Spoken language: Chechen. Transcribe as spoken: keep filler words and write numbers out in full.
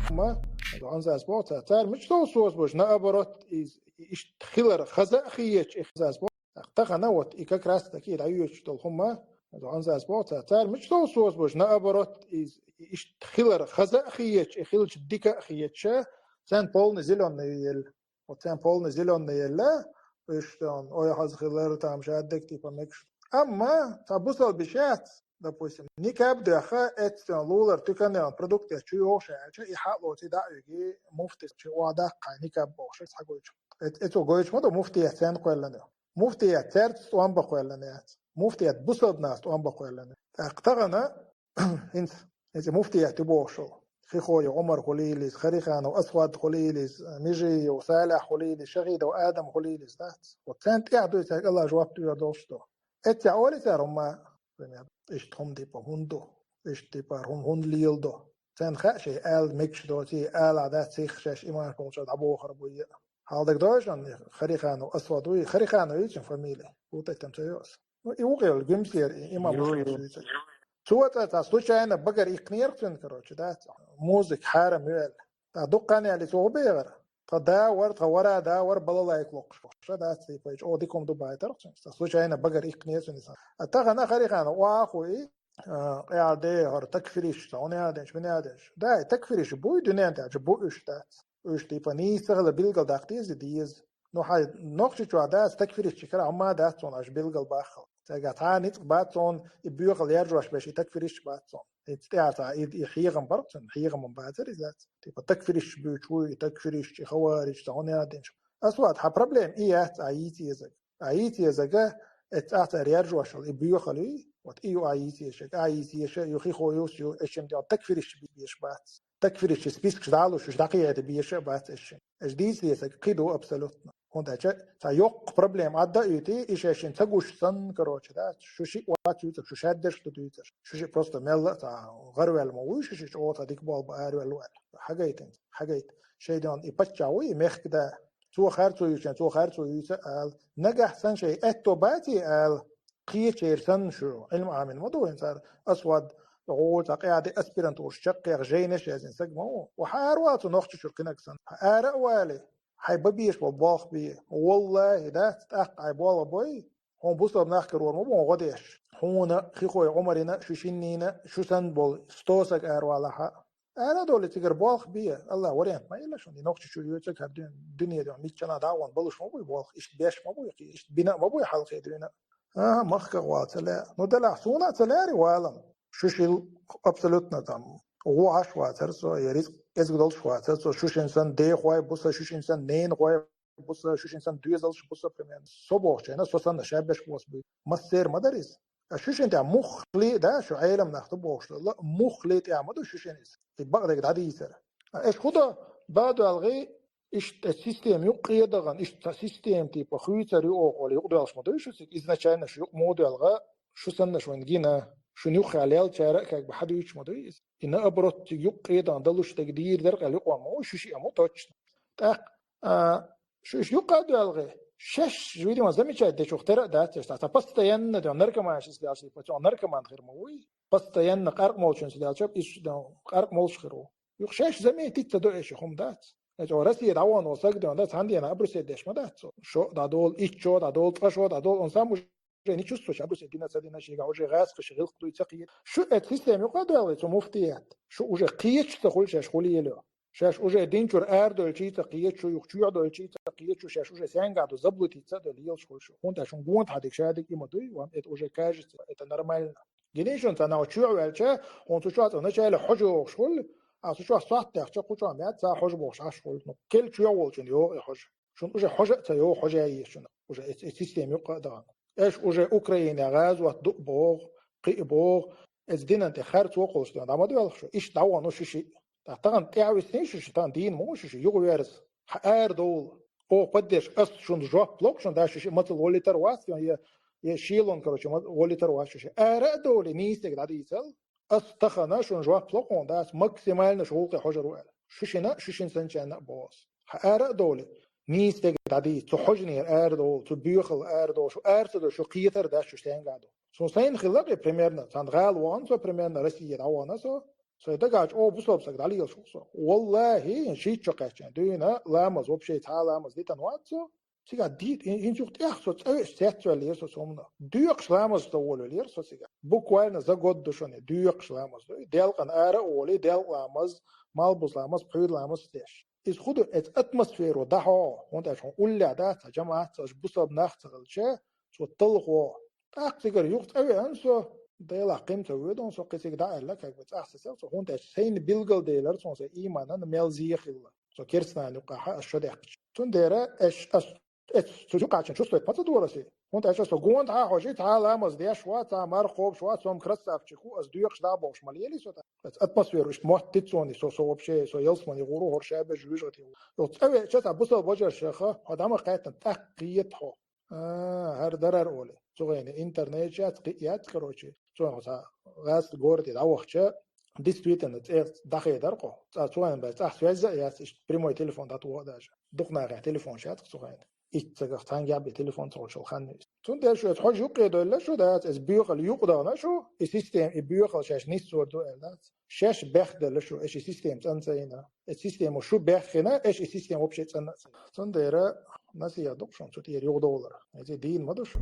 хӀума, дӀа анзас боху цара. Цара мича долу соцабо, наоборот, иза, иштта хилар хаза а хеташ, и хазас боху. Тахана вот и как раз таки дӀайоьдуш долу хӀума, дӀа анзас боху цара. Цара мича долу соцабо, наоборот, иза, иштта хилар хаза а хеташ, и хилча дика а хеташ, царна полный зелёный елла. Вот царна полный зелёный елла, уьш тӀе, ой, хаза хилар, там шадерг типа мегаш. Амма цхьа бусалба йиш яц, допустим, никаб а доьхна, эццахь лулара туьканехь продукт эцна чу йогӀуш аьлча, и хьалоций дӀа а уьгий, муфтис чу охьадаккха никаб бохуш, схьагойтуш. Эц-, эцо гойтуш ма ду, муфтият царна кхоьллина ю. Муфтият цаьрца тӀом бан кхоьллина яц. Муфтият бусалба нахаца тӀом бан кхоьллина. ТӀаккха тахана, хӀинца, хӀинца муфтият ю бохуш волу. Хихоев Ӏумар хуьлийла иза, Хариханов Асвад хуьлийла иза, Межиев Салахь хуьлийла иза, Шахидов Адам хуьлийла иза, дац? Вот царна тӀехь дуй, цаьрга Аллах жоп дуьйр долуш ду. Эццехь олий цара хӀума, например, иштта хӀума типа хӀунда ду, иштта типа хӀун-, хӀунда леладо. Царна хаьа шайн ала мегаш доций, ала дац, сиха шаьш иман болчу дӀабохур бу е. Хьалдагадойша, Хариханов Асвад вуй, Хариханов ю цуьнан фамилия, ву тӀе тем ца йо аса. Ну, и вукхуьйла гуьмсера, и имам Муслим ю цуьнан. Цо цӀа, цхьа случайно багара иккхинера цуьнан, короче, да, цхьа музыка хьарам ю аьлла. Ткъа дуккха хан яьлла цо хӀун бехира? Тхан да вара, тхан вара да вара, балалайка локхуш, ша дац, типа, чӀогӀа дика хӀума ду бахийтарх цуьнан. Цхьа случайно багара иккхинера цуьнан иза. А тахана Хариханов охьахуий, а, кхин а де хӀара такфириш, цхьа хӀун ял деш, мин ял деш. Да, и такфириш буй, дуьнен тӀехь чу бу уьш, дац. Уьш, типа, нийса ца хила билгал даккха деза, деза. Ну, хьайн Нохчийчохь дац, такфириш чу кара хӀума дац цунна, аша билгал баххал. Цаьрга цхьа а ницкъ бац цунна, и боьхал яржош беш, и такфириш бац цунна. И цӀе а цхьа, и, и хьехам бара цуьнан, хьехам бацара иза дац. Типа, такфириш буьйцуш вуй, и такфириш, и хавариш, цхьа хӀун ял деш. Асвад, хьан проблема и яц, а йийца езаг. А йийца езага, эццахь цара яржошал и боьхал юй, вот и ю а йийца езаг, а йийца еза ю, хихо ю, ю, эшшим де, такфириш беш бац. Такфириш спискаш дӀалуш, уьш дӀакхиийта беш а бац эшшим. Эш дийца езаг кхин ду абсолютно. ХӀунда аьлча цхьа йоккха проблема Ӏадда а юьтий, и шаьшшин ца гуш санна, короче, да, шу шиъ вац юьйцург, шу шаьддерш ду дуьйцург. Шу шиъ просто мелла а цхьа гӀарваьлла ма вуй, шу шиъ чӀогӀа цхьа дика болу бан араваьлла ву аьлла. Хьагайта, хьагайта. Шайн ден и паччахь вуй, и мехкан да. Цо харцо юьйцу, цо харцо юьйцу ала. Нагахь санна шайн аьтто баций ала, кхечеран санна шу, Ӏилма Ӏамийна ма ду вайн цара, Асвад, гӀо, цхьа къаьхьа де аспирантураш чекхъеха, жайнаш яздина саг ма ву. Ва хьан ара вала цу Нохчийчуьра кхинаг санна? Хьан ара а валий, хьайн бан безаш болу болх бе. ВаллахӀи, дац, тӀаккха хьайн болх бой, хьуна бусалба нах карор ма бу хьуна гӀо деш. Хьуна, Хихой Ӏумарина, шу шиннина, шу санна болу сто саг ара валахь а. Ара а долий, цигара болх бе, Аллах вариант ма елла шуна, и Нохчийчу йоьцург хӀара дуьне, дуьне дуьхьа миччана дӀа а вон балуш ма буй болх, иштта беш ма буй, иштта бина а ма буй хьалхе дуьйна. АхӀа, махках вала ца лаьа. Ну, делахь, суна а ца лаьара валам. Шу шил абсолютно там гӀо Ӏаш вацара со, я рицкъ кӀезиг долуш вацара со, шу шин санна дехой бу сан, шу шин санна ненахой бу сан, шу шин санна доьзалш бу сан, примерно. Со бохучу хенахь, со санна шаберш бос буй. Массера ма дара иза. А шу шин тӀехь муххале а, да, шу Ӏелам нах ду бохуш долу, муххале а тӀехь ма ду шу шин иза. И бакъдерг дӀадийцар. А эш хӀун до, бадоьлгӀий, иштта система юккъе а дахана, иштта система типа хуьйцур ю оха олий, юкъадоьлхуш ма дуй шу цига, изначально шу юкъа муха доьлху, шу санна шу вайн гина, шуна юххехь леллачара а как бы хьадуьйцуш ма дуй иза. И наоборот, цига юккъе а дахана далуш дерг дийр дара кхел юкъа ма ву, шу шиъ а ма ву точно. ТӀаккха, а, шу иштта юккъе а доьлхий, шаьш, видимо, замечать дечух тера а дац, цхьа постоянно ден наркоманаш иза лелаш, типа, цо наркоман хир ма вуй. Постоянно къаркъа молчунца лелча, иза къаркъа молуш хир ву. Юха шаьш заметить ца до эши хӀума дац. Эцо Россия дӀавахана волу саг ден дац, цхьана дена абрусет деш ма дац цо. Шо а дӀадолу, итт шо а дӀадолу, ткъа шо а дӀадолу, он сам уже ничего случая, абрусет дина ца дина, шега уже гӀаскхаша гӀилкх дуй ца кхийра. Шу эцу система юкъа а доьлхий, цу муфтият. Шу уже кхечу ца хуьлу шаьш хӀун лелайо. Шаьш уже динчуьра арадоьлчий ца кхечу, юха чоьхьадоьлчий ца кхечу, шаьш уже сенгахь ду заблудиться а ду лелаш хуьлу шу. ХӀунда аьлча хӀун гонахьа дика шадерг и ма дуй, вам это уже кажется, это нормально. Гинийшун ца нах чоьхьа ваьлча, хьуна цу чохь цӀа начале хьожа йогӀуш хуьлу, а цу чохь сохьт даьхча, кху чохь меца хьожа бохуш Ӏаш хуьлу. Ну, кхел чоьхьа волчун йогӀу и хьожа. Шуна уже хьожа а ца йогӀу, хьожа а еза шуна. Уже эц-, эцу система юккъа а дахана. Эш уже Украине гӀазот ду а боху, кхин а боху, эцу динан тӀе харц вокхалш ден, дӀа ма доьлху шу, иштта дӀавахана шу шиъ. Ткъа тахана тӀаьхьа виснийша шу, тахана дийна ма ву шу шиъ, юха верза. Хьан ара довла. Оха поддержка, ас шуна жоп лоху шуна, да, шу шиъ мацал воллитар вац, я, я шелон, короче, ма-, воллитар вац шу шиъ. Ара а довлий, нийса дерг дӀадийцал. Ас тахана шуна жоп лоху хьуна, дац, максимально шу гӀуллакхе хьожур ву аьлла. Шу шина, шу шин санчарна а боху ас. Хьан ара а довлий, нийса дерг дӀадийца, цу хьожанера ара довла, цу боьхал ара довла, шу ара ца довла, шу кхетар дац, шу стенга а ду. Цунна сайна хилла кхин примерно, цхьана гӀала вахана со, примерно Россия дӀавахана со, Со дагахь чӀогӀа бусалба саг дӀалелаш ву со. Валлахи, шийтта шо кхаьчча дуьйна ламаз, вообще цхьа а ламаз дитан вац со. Цигахь дийт, хӀинца юха тӀех со цӀа веача цецваьллера со цомна. Доькъуш ламаз ца волавелира со цигахь. Буквально за год ду шуна, доькъуш ламаз ду. Делкъана ара а волий, делкъа ламаз, малбуза ламаз, пхьуьйра ламаз деш. Иза хӀун ду, эцу атмосферо дӀахьо, хӀунда аьлча хьуна уллехь дац, цхьа жамаӀат ца, бусалба нах ца хилча, цо талхо. ТӀаккха цигара юха цӀа веана со, Делахь кхин ца воьду со, кхин цига дӀа аьлла, как бы цӀахь ца сел со, хӀунда аьлча сайна билгалделира цунна сайн ийманан мел зе хилла. Со керстанан юкъахь ас шо даьккхича. Цундела аш ас эцу цу юкъачун чувствовать ма ца дора аса. ХӀунда аьлча со гонахьа хьожий, цхьа ламаз деш вац, цхьа марха кхобуш вац, со-м красавчик ву, ас доькъуш дӀа а бохуш ма лелий со тӀаккха. Атмосфера иштта моттийта суна, со, со вообще, со ялсамане гӀур ву, хӀара шабеш жуьжгӀати. Юха цӀа веача, цхьа бусалба вежаршха, хьо дӀа ма кхетта, тӀаккха кхета хьо. А, хӀара дарар олий. Цу гӀайна интернет яц, кхин яц, короче. Цунах цхьа гӀазкхи городе дӀавахча, действительно, цӀе дӀахедар кхо. Цхьа цу гӀайна бай, цӀахь связь а яц, иштта прямой телефон дӀатӀавоха даже. Дукха нахехь телефонаш яц цу гӀайна. Итт сагах цхьаьнгахь бен телефон ца хулаш хала хан ю. Цундела шо эцу хьожа юккъе довлла шу дац, эцу боьхалла юкъадахана шу, и система, и боьхалла шаьш нисвар ду аьлла дац. Шаьш бехделла шу, эш и система цӀена ца йина. Эцу система шу беххина, эш и система вообще цӀена ца йина. Цундела насихьат ду-кх шуна цу тӀера юхадовлар. Эцу дийна ма ду шу.